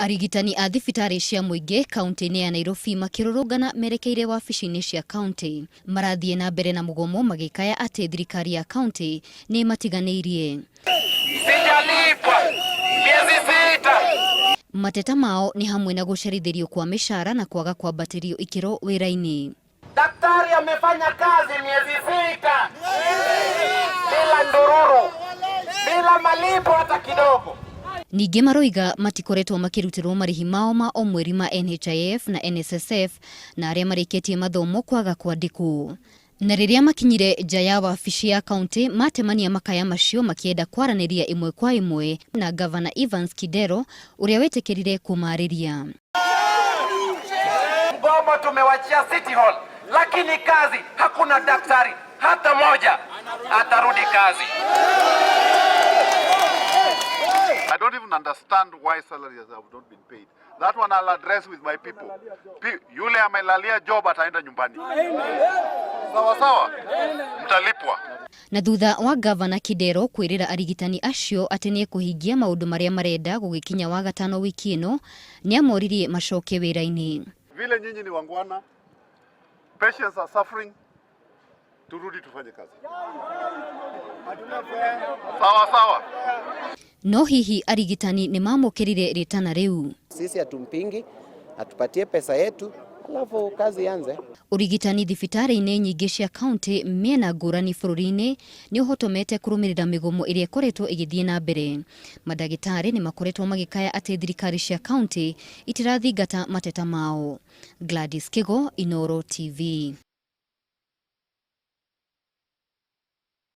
Arigitani a thibitarĩ cia mũingĩ kaunti-inĩ ya Nairobi makĩrũrũngana merekeire wabici-inĩ cia kaunti. Marathiĩ na mbere na mũgomo magĩkaya atĩ thirikari ya kaunti nĩ ĩmatiganĩirie. Sijalipwa miezi 6. Mateta mao nĩ hamwe na gũcerithĩrio kwa mĩcara na kwaga kwambatĩrio ikĩro wĩra-inĩ. Daktari amefanya kazi miezi 6 bila ndururu, bila malipo hata kidogo. Ningĩ maroiga matikoretwo makĩrutĩrwo marĩhi mao ma o mweri ma NHIF na NSSF na arĩa marĩkĩtie mathomo kwaga kwandĩkwo. Na rĩrĩa makinyire nja ya wabici ya kaunti matemania makaya macio makĩenda kwaranĩria ĩmwe kwa ĩmwe na Gavana Evans Kidero ũrĩa wetĩkĩrire kũmarĩria. Mgomo tumewachia City Hall, lakini kazi hakuna daktari hata moja atarudi kazi. I don't even understand why salaries have not been paid. That one I'll address with my people. Yule amelalia job ataenda nyumbani. Sawa sawa, mtalipwa. Na thutha wa Gavana Kidero kwĩrĩra arigitani acio atĩ nĩ ekũhingia maũndũ marĩa marenda gũgĩkinya Wagatano wiki ĩno, nĩ amoririe macoke wĩra-inĩ. Vile nyinyi ni waungwana, patients are suffering, turudi tufanye kazi. Sawa sawa. No hihi arigitani nĩ mamũkĩrire rĩtana rĩu? Sisi hatumpingi, atupatie pesa yetu alafu kazi ianze. Ũrigitani thibitarĩ-inĩ nyingĩ cia kaunti mĩena ngũrani bũrũri-inĩ nĩ ũhotomete kũrũmĩrĩra mĩgomo ĩrĩa ĩkoretwo ĩgĩthiĩ na mbere. Mandagĩtarĩ nĩ makoretwo magĩkaya atĩ thirikari cia kaunti itirathingata mateta mao. Gladys Kigo, Inooro TV.